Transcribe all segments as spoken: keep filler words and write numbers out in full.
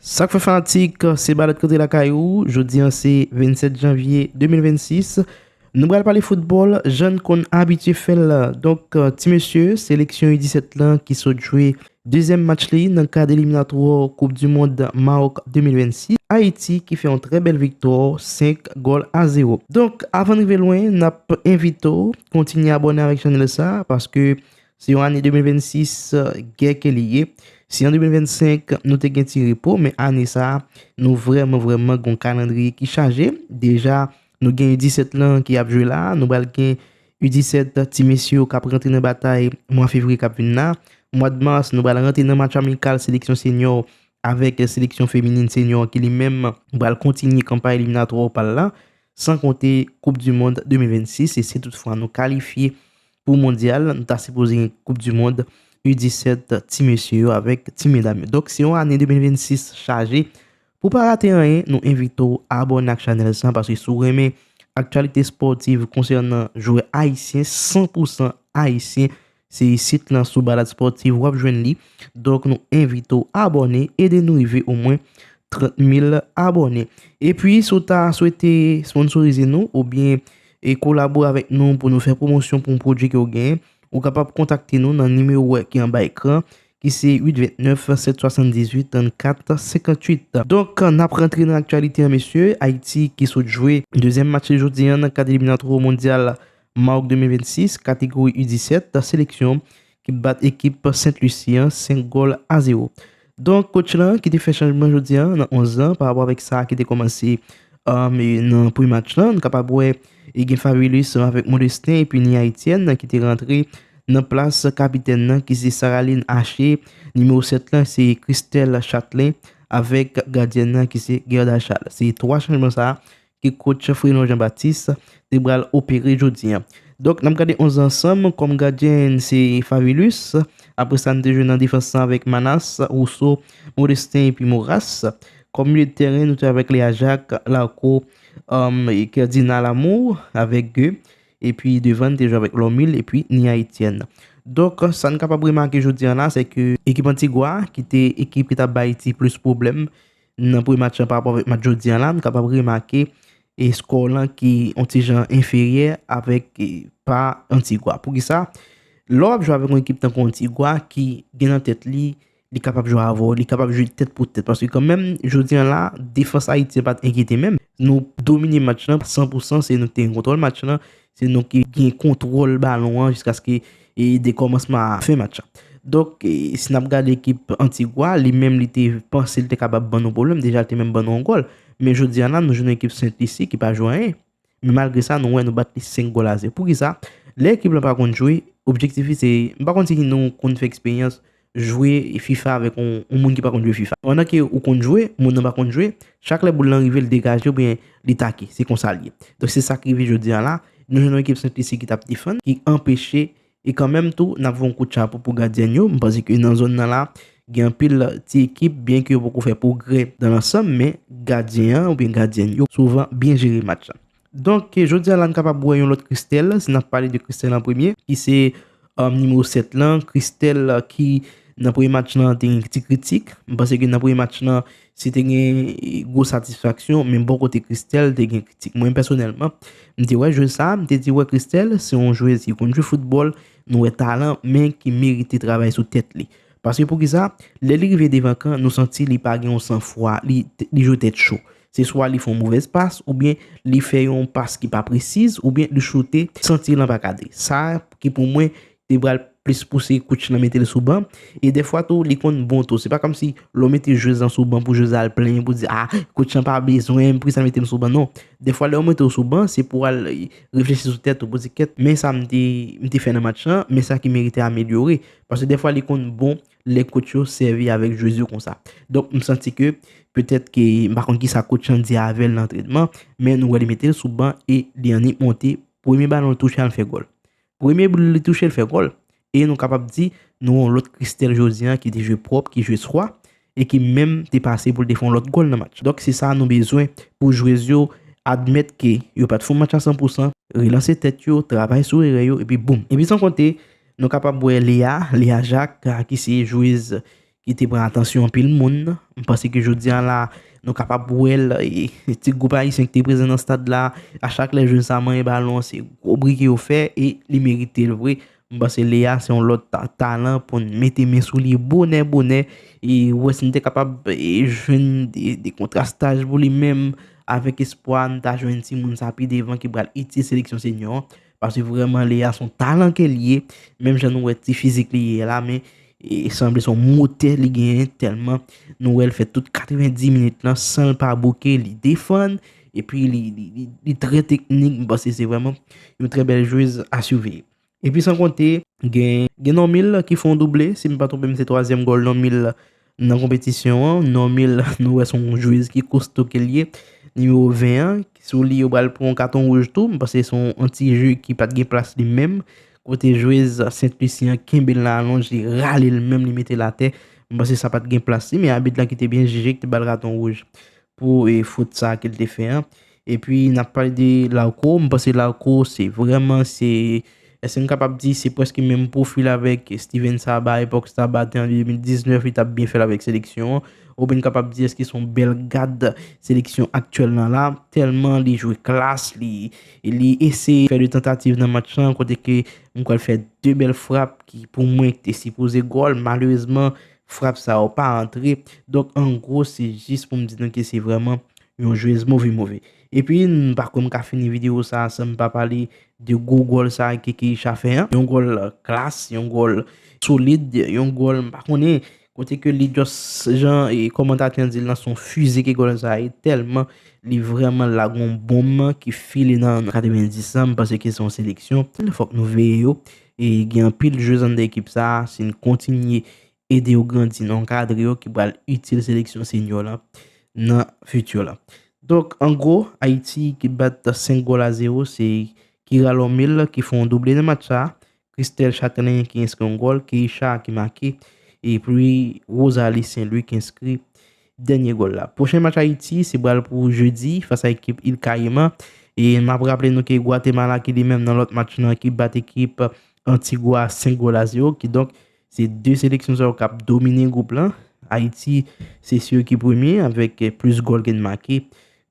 Sa k fè fanatik, se Balèt Kote Lakay ou. Jodi a se vennsèt janvye de mil vennsis. Nou pral pale foutbòl, jan n konn abitye fè l. Donk, ti mesye, seleksyon U disèt lan ki sot jwe dezyèm match li nan kad eliminatwa Koup di Mond Mawòk de mil vennsis. Ayiti ki fè yon trè bèl viktwa, senk gòl a zewo. Donk, avan n rive lwen, n ap envite w kontinye abòne avèk chanèl sa, paske se yon ane de mil vennsis, gè ke li ye. Si an de mil vennsenk, nou te gen ti repo, men ane sa, nou vrèman, vrèman gen yon kalandriye ki chaje. Deja, nou gen U disèt lan ki ap jwe la, nou pral gen U disèt ti mesye yo k ap rantre nan batay mwa fevriye k ap vin la. Mwa de mas, nou pral rantre nan match amikal seleksyon senyò avèk seleksyon feminin senyò ki li menm pral kontinye kanpay eliminatwa pa l la, san konte Koup di Mond de mil vennsis, e si toutfwa nou kalifye pou mondyal, nou ta sipoze gen Koup di Mond U disèt ti mesye yo avèk ti medam yo. Donk, se yon ane de mil vennsis chaje. Pou pa rate anyen, nou envite w abòne ak chanèl sa, paske si w renmen aktyalite espòtiv konsènan jwè ayisyen, san pou san ayisyen, se isit lan sou Balad Spòtiv w ap jwenn li. Donk, nou envite w abòne, ede nou rive omwen trant mil abòne. Epi, si w ta swete sponsorize nou oubyen e kolabore avèk nou pou nou fè pwomosyon pou yon pwodui ke w genyen, ou kapab kontakte nou nan nimewo ki anba ekran, ki se uit vennèf sèt swasanndizwit trannkat senkantuit. Donk, n ap rantre nan aktyalite an, mesye. Ayiti ki sot jwe dezyèm match li jodi a nan kad eliminatwa mondyal Mawòk de mil vennsis, kategori U disèt, seleksyon ki bat ekip Sent Lisi an senk gòl a zewo. Donk, coach lan ki te fè chanjman jodi a nan onz lan pa rapò avèk sa ki te kòmanse, um, nan premye match lan, nou kapab wè e gen Favilus avèk Modestin epi Nia Etienne ki te rantre nan plas kapitèn nan ki se Saraline Haché, nimewo sèt lan se Christelle Châtelain avèk gadyèn nan ki se Guerda Charles. Se twa chanjman sa a ke coach Frenon Jean Baptiste te pral opere jodi a. Donk, n ap gade onz ansanm, kòm gadyen se Favilus. Apre sa, nou te jwe nan defans lan avèk Manas, Rousseau, Modestin epi Moras. Kòm milye de tèren, nou te avèk Léa Jacques, Larco, um, Kerdina Lamour avèk Gueux. Epi devan, nou te jwe avèk Lormil epi Nia Etienne. Donk, sa n kapab remake jodi a la, se ke ekip Antigwa, ki te ekip ki t ap bay Ayiti plis pwoblèm nan premye match lan pa rapò avèk match jodi a la, nou kapab remake e skò lan ki yon ti jan enferyè avèk e pa Antigwa. Poukisa? Lè w ap jwe avèk yon ekip tankou Antigwa ki gen nan tèt li, li kapab jwe avè w, li kapab jwe tèt pou tèt. Paske kanmenm, jodi a la, defans Ayiti an pa t enkyete menm. Nou domine match lan san pou san, se nou ki te gen kontwòl match lan, se nou ki gen kontwòl balon an jiskaske e de kòmansman a fen match lan. Donk, e, si n ap gade ekip Antigwa, li menm li te panse li te kapab ban nou pwoblèm, deja li te menm ban nou yon gòl. Men jodi a la, nou jwenn yon ekip Sent Lisi ki pa jwe anyen. Men malgre sa, nou wè nou bat li senk gòl a zewo. Poukisa? Lè ekip lan pa konn jwe, objektif li se, m pa konn si nou konn fè eksperyans jwe FIFA avèk yon, yon moun ki pa konn jwe FIFA. Pandan ke ou konn jwe, moun nan pa konn jwe, chak lè boul lan rive, li degaje oubyen li take. Se konsa l ye. Donk, se sa k rive jodi a la. Nou jwenn yon ekip Sent Lisi ki t ap defann, ki anpeche E kanmenm tou, n ap voye yon kout chapo pou gadyèn yo. M panse ke nan zòn nan la, gen anpil ti ekip, byen ke yo poko fè pwogrè nan lansanm, men gadyen an oubyen gadyèn yo souvan byen jere match lan. Donk, jodi a la, n kapab wè yon lòt Christelle, si n ap pale de Christelle an premye, ki se, um, nimewo sèt lan. Christelle, uh, ki nan premye match lan te gen ti kritik. M panse ke nan premye match lan, si te gen gwo satisfaksyon, men bò kote Christelle, te gen kritik. Mwen, pèsonèlman, m te wè jwèz sa, m te di, wè, Christelle, se yon jwèz ki konn jwe foutbòl, nou wè talan, men ki merite travay sou tèt li. Paske poukisa? Lè li rive devan kan, nou santi li pa gen yon sanfwa, li, li jwe tèt cho. Se swa li fè yon movèz pas, oubyen li fè yon pas ki pa presiz, oubyen li choute, santi l an pa kadre. Sa ki pou mwen, te pral plis pouse coach lan mete l sou ban. E dèfwa tou, li konn bon tou. Se pa kòmsi lè w mete jwèz lan sou ban pou jwèz la al plenyen pou di, a, coach lan pa bezwen m, poukisa l mete m sou ban? Non. Dèfwa, lè yo mete w sou ban, se pou w al reflechi sou tèt ou, pou di, kèt, men sa m te, m te fè nan match lan, men sa ki merite amelyore. Paske dèfwa, li konn bon lè coach yo sèvi avèk jwèz yo konsa. Donk, m santi ke petèt ke, m pa konn kisa coach lan di avè l nan antrenman, men nou wè li mete l sou ban e li annik monte, premye balon l touche, al fè gòl. Premye boul li touche, l fè gòl. E nou kapab di, nou wè yon lòt Christelle jodi a ki te jwe pwòp, ki jwe swa, e ki menm te pase pou l te fè yon lòt gòl nan match. Donk, se sa nou bezwen pou jwèz yo admèt ke yo pa t fè yon match a san pou san, relanse tèt yo, travay sou erè yo, epi boum. Epi san konte, nou kapab wè Léa, Léa Jacques, ki se jwèz ki te pran atansyon anpil moun. M panse ke jodi a la, nou kapab wè l, e, ti gwoup ayisyen ki te prezan nan stad la, a chak lè jwèz sa manyen balon, se gwo bri ke yo fè, e li merite l vre. M panse Léa se yon lòt ta-, talan pou n mete men sou li bonè, bonè. E wè si n te kapab, e, jwenn de, de kontrastaj pou li menm avèk espwa n ta jwenn timoun sa pi devan ki pral itil seleksyon senyo an. Paske vrèman, Léa se yon talan ke l ye. Menm jan nou wè ti fizik li ye la, men e sanble se yon motè li genyen tèlman nou wè l fè tout katrevenndis minit lan san l pa bouke, li defann, epi li, li, li, li trè teknik. M panse se vrèman yon trè bèl jwez a siveye. Epi san konte, gen, gen Normil ki fè yon double, si m pa twonpe m se twazyèm gòl Normil nan konpetisyon an. Normil, nou wè se yon jwez ki kosto ke l ye. Nimewo ven an, sou li yo pral pran yon katon wouj tou. M panse se yon anti-jeu ki pa t gen plas li menm. Kote jwez Sent Lisi an kenbe l nan alonj, li rale l menm, li mete l atè. M panse sa pa t gen plas li, men abit la ki te byen jije, ki te ba l katon wouj pou, e, fot sa ke l te fè an. Epi, n ap pale de Larco. M panse Larco, se vrèman, se, èske n kapab di, se prèske menm pwofil avèk Steven Saba, epòk Saba te an de mil diznèf, li t ap byen fè l avèk seleksyon an. Oubyen n kapab di, èske se yon bèl gad seleksyon aktyèl lan la? Tèlman li jwe klas, li, li eseye fè de tantativ nan match lan, kote ke m kwè l fè de bèl frap ki, pou mwen, te sipoze gòl. Malerezman, frap sa yo pa antre. Donk, an gwo, se jis pou m di nou ke se vrèman yon jwez move, move. Epi, m pa kwè m ka fini videyo sa a san m pa pale de gwo gòl sa a ke Keisha fè an. Yon gòl klas, yon gòl solid, yon gòl, m pa konnen, kote ke li just, jan, e, kòmantatè an di l lan, se yon fize ke gòl sa a ye, tèlman li vrèman lage yon bonm ki file nan katrevenndis lan. M panse ke se yon seleksyon. Fòk nou veye yo. E gen anpil jwez anndan ekip sa a. Si n kontinye ede yo grandi, n ankadre yo ki pral itil seleksyon senyo lan nan fiti lan. Donk, an gwo, Ayiti ki bat senk gòl a zewo, se Kira Lormil ki fè yon double nan match sa. Christelle Châtelain ki enskri yon gòl, Keisha ki make, epi Rosalie Saint-Louis ki enskri dènye gòl la. Pwochen match Ayiti, se pral pou jedi, fas a ekip Îles Caïmans. E m ap raple nou ke Gwatemala ki li menm nan lòt match lan ki bat ekip Antigwa senk gòl a zewo. Kidonk, se de seleksyon sa yo k ap domine gwoup lan. Ayiti, se si yo ki premye avèk, eh, plis gòl ke n make.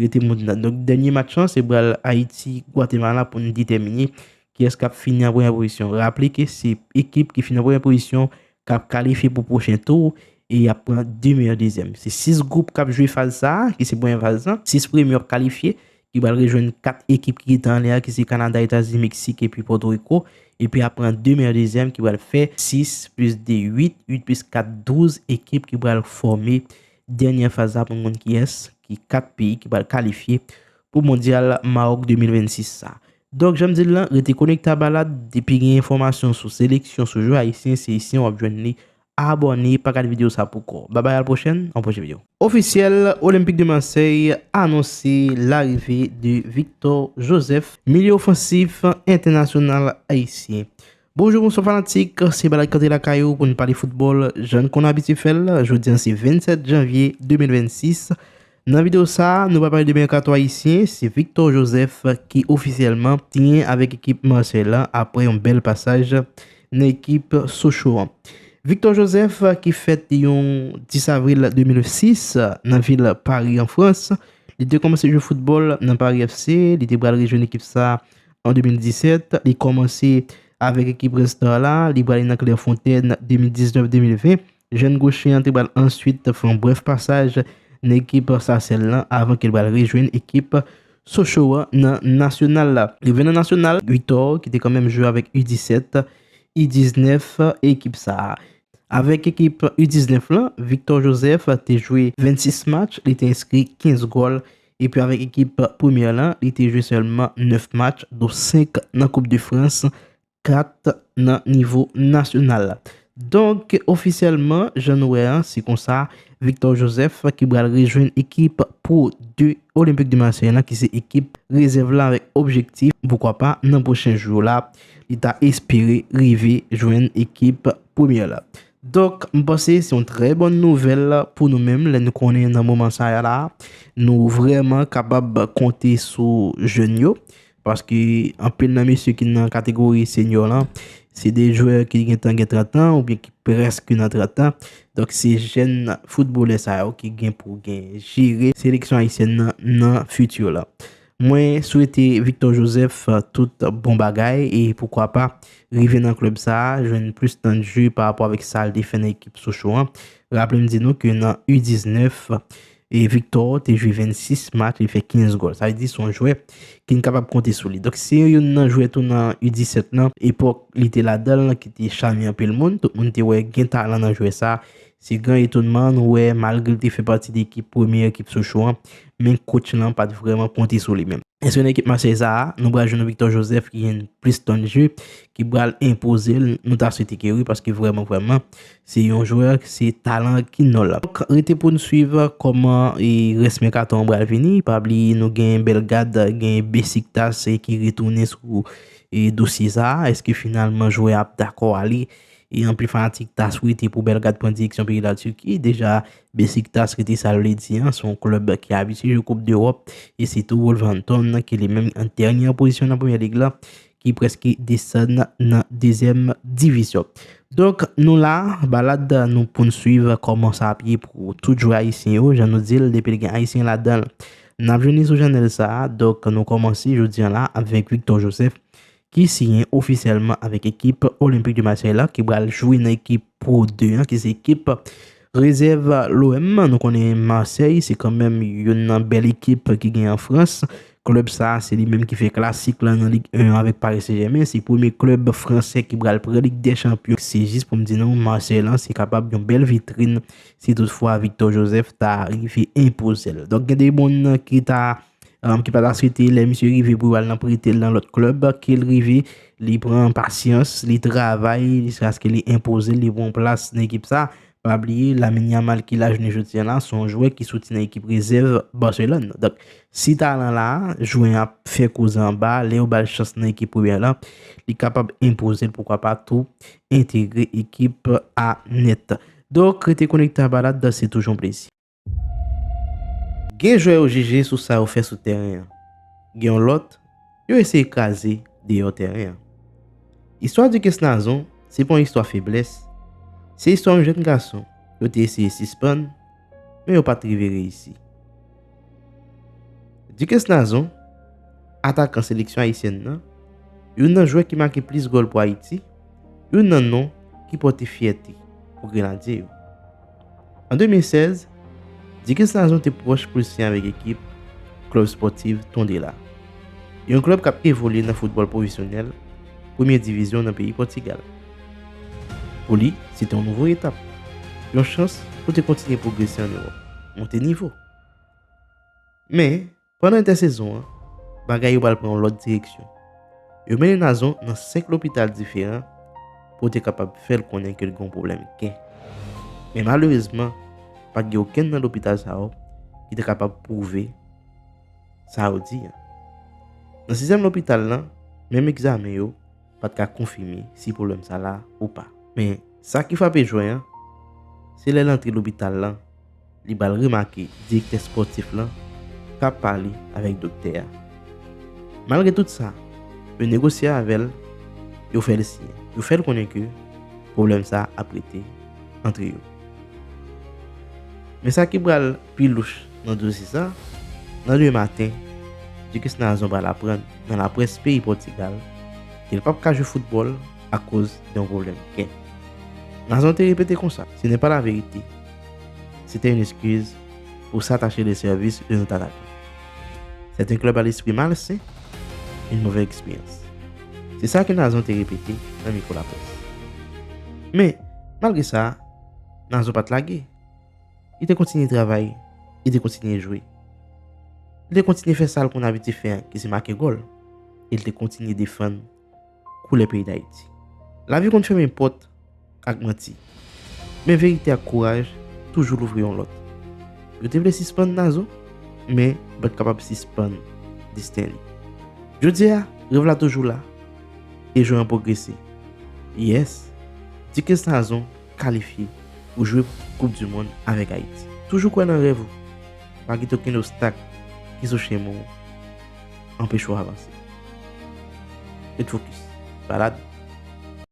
Rete moun nan. Donk, dènye match lan, se pral Ayiti, Gwatemala pou n detèmine kiyès k ap fini an premyè pozisyon. Raple ke se ekip ki fini an premyè pozisyon k ap kalifye pou pwochen tou e y ap pran de meyè dezyèm. Se sis gwoup k ap jwe faz sa a, ki se premyè faz lan. Sis premye ap kalifye, ki pral rejwenn kat ekip ki gentan anlè a, ki se Kanada, Etazini, Meksik epi Pòtoriko. Epi ap pran de meyè dezyèm ki pral fè sis plis de uit, uit plis kat, douz ekip ki pral fòme dènyè faz la pou n konn kiyès ki kat peyi ki pral kalifye pou Mondyal Mawòk de mil vennsis sa. Donk, jan m di l lan, rete konekte a Balad, depi gen enfòmasyon sou seleksyon, sou jwè ayisyen, se isi w ap jwenn li. Abòne, pa gade videyo sa pou kò. Babay, a la pwochèn, an pwochen videyo. Ofisyèl, Olympique de Marseille anonse larive de Victor Joseph, milye ofansif entènasyonal ayisyen. Bonjou, bonswa fanatik, se Balad k antre lakay ou pou n pale foutbòl, jan n konn abitye fè l. Jodi a se vennsèt janvye de mil vennsis. Nan videyo sa a, nou pral pale de mèkato ayisyen, se Victor Joseph ki ofisyèlman siyen avèk ekip Marseille lan apre yon bèl pasaj nan ekip Sochaux an. Victor Joseph, ki fèt yon dis avril de mil sis nan vil Pari an Frans, li te kòmanse jwe foutbòl nan Paris F C, li te pral rejwenn ekip sa an de mil disèt, li kòmanse avèk ekip Red Star la, li prale nan Clairefontaine de mil diznèf de mil ven. Jèn goche an te pral answit fè yon brèf pasaj nan ekip Sarcelles lan avan ke l pral rejwenn ekip Sochaux an nan nasyonal la. Rive nan nasyonal, Victor, ki te kanmenm jwe avèk U disèt, U diznèf, ekip sa a. Avèk ekip U diznèf lan, Victor Joseph te jwe vennsis match, li te enskri kenz gòl, epi avèk ekip premyè lan, li te jwe sèlman nèf match, dont senk nan Koup de Frans, kat nan nivo nasyonal la. Donk, ofisyèlman, jan nou wè an, se konsa, Victor Joseph ki pral rejwenn ekip Pro de Olympique de Marseille lan, ki se ekip rezèv la, avèk objektif, poukwa pa, nan pwochen jou yo la, li ta espere rive jwenn ekip premyè la. Donk, m panse se yon trè bòn nouvèl pou nou menm, lè nou konnen nan moman sa a la, nou vrèman kapab konte sou jèn yo, paske anpil nan mesye ki nan kategori senyò lan, Se de jwè ki gentan gen trant an oubyen ki prèske nan trant an. Donk, se jèn foutbolè sa yo ki gen pou gen jere seleksyon ayisyèn nan nan fiti la. Mwen swete Victor Joseph, euh, tout bon bagay e poukwa pa rive nan klèb sa a, jwenn plis tan de je pa rapò avèk sa l te fè nan ekip Sochaux an. Raple m di nou ke nan U diznèf, e Victor te jwe vennsis match, li fè kenz gòl. Sa vle di se yon jwè ki n kapab konte sou li. Donk, se youn nan jwè tou nan U disèt lan, epòk li te ladan l lan ki te chame anpil moun. Tout moun te wè gen talan nan jwè sa. Se gran etonnman nou wè, malgre l te fè pati de ekip premye ekip Sochaux an, men coach lan pa t vrèman konte sou li menm. Èske nan ekip Marseille sa a, nou pral jwenn yon Victor Joseph ki gen plis tan de je, ki pral enpoze l? Nou ta swete ke wi, paske vrèman, vrèman, se yon jwè, se talan ki nan l. Donk, rete pou n swiv kòman e rès mèkato an pral vini. Pa bliye, nou gen Belgrad, gen Besiktas e ki retounen sou e dosye sa a. Èske finalman jwè a ap dakò ale? E anpil fanatik ta swete pou Belgrad pran direksyon peyi Latiki. Deja, Besiktas rete sa l vle di, an, se yon klèb ki abitye jwe Koup Dewòp. E se tou Wolverhampton ki li menm an dènye pozisyon nan Premye Lig la, ki prèske desann nan dezyèm divizyon. Donk, nou la, Balad, nou pou n swiv kòman sa ap ye pou tout jwè ayisyen yo. Jan nou di l, depi l gen ayisyen ladan l, n ap jwenn li sou chanèl sa a. Donk, nou kòmanse jodi a la avèk Victor Joseph, ki siyen ofisyèlman avèk ekip Olympique de Marseille la, ki pral jwe nan ekip Pro de an, ki se ekip rezèv L O M. Nou konnen Marseille se kanmenm youn nan bèl ekip ki gen an Frans. Klèb sa a, se li menm ki fè klasik la nan Lig en avèk Paris Saint-Germain. Se premye klèb fransè ki pral pran Lig dè Chanpyon. Se jis pou m di nou, Marseille lan, se kapab yon bèl vitrin si toutfwa Victor Joseph ta rive enpoze l. Donk, gen de moun ki ta, um, ki pa ta swete lè misye rive pou yo al nan prete l nan lòt klèb, ke l rive, li pran pasyans, li travay, jiskaske li enpoze l, li pran plas nan ekip sa. Pa bliye, Lamine Yamal ki la jounen jodi a la, se yon jwè ki soti nan ekip rezèv Barcelone. Donk, si talan la, jwè a ap fè koze anba, lè yo ba l chans nan ekip premyè la, li kapab enpoze l, poukwa pa tou entegre ekip a nèt. Donk, rete konekte a Balad, se toujou yon plezi. Gen jwè yo jije sou sa yo fè sou tèren an. Gen yon lòt, yo eseye kraze deyò tèren an. Istwa Duckens Nazon, se pa yon istwa feblès. Se istwa yon jèn gason, yo te eseye sispann, men yo pa t rive reyisi. Duckens Nazon, atakan seleksyon ayisyèn nan, youn nan jwè ki make plis gòl pou Ayiti, youn nan non ki pote fyète pou Grenadye yo. An de mil sèz, Duckens Nazon te pwòch pou l siyen avèk ekip Club Sportivo Tondela, yon klèb k ap evolye nan foutbòl pwofesyonèl premye divizyon nan peyi Pòtigal. Pou li, se te yon nouvo etap, yon chans pou l te kontinye pwogrese ann Ewòp, monte nivo. Men, pandan entèsezon an, bagay yo pral pran yon lòt direksyon. Yo mennen Nazon nan senk lopital diferan pou yo te kapab fè l konnen ke l gen yon pwoblèm kè. Men malerezman, pa t gen okenn nan lopital sa yo ki te kapab pwouve sa yo di an. Nan sizyèm lopital lan, menm egzamen yo pa t ka konfime si pwoblèm sa la ou pa. Men sa ki frape jwè an, se lè l antre lopital lan, li pral remake direktè espòtif lan k ap pale avèk doktè a. Malgre tout sa, yo negosye avè l, yo fè l siyen. Yo fè l konnen ke pwoblèm sa ap rete antre yo. Men sa ki pral pi louch nan dosye sa, nan demen maten, Duckens Nazon pral aprann nan laprès peyi Pòtigal ke l p ap ka jwe foutbòl akoz de yon pwoblèm kè. Nazon te repete konsa, "Ce n'est pas la vérité. C'était une excuse pour s'attacher les services de notre attaquant. C'est un club à l'esprit malsain, une mauvaise expérience." Se sa ke Nazon te repete nan mikwo laprès. Men, malgre sa, Nazon pa t lage. Li te kontinye travay, li te kontinye jwe. Li te kontinye fè sa l konn abitye fè an, ki se make gòl. E li te kontinye defann koulè peyi Dayiti. Lavi konn fèmen pòt ak manti. Men verite ak kouraj toujou louvri yon lòt. Yo te vle sispann Nazon, men yo pa t kapab sispann desten li. Jodi a, rèv la toujou la, e jwè an pwogrese. Yes, Duckens Nazon kalifye pou jwe Koup di Mond avèk Ayiti. Toujou kwè nan rèv ou. Pa kite okenn obstak ki sou chemen w anpeche w avanse. Ret fokis. Balad,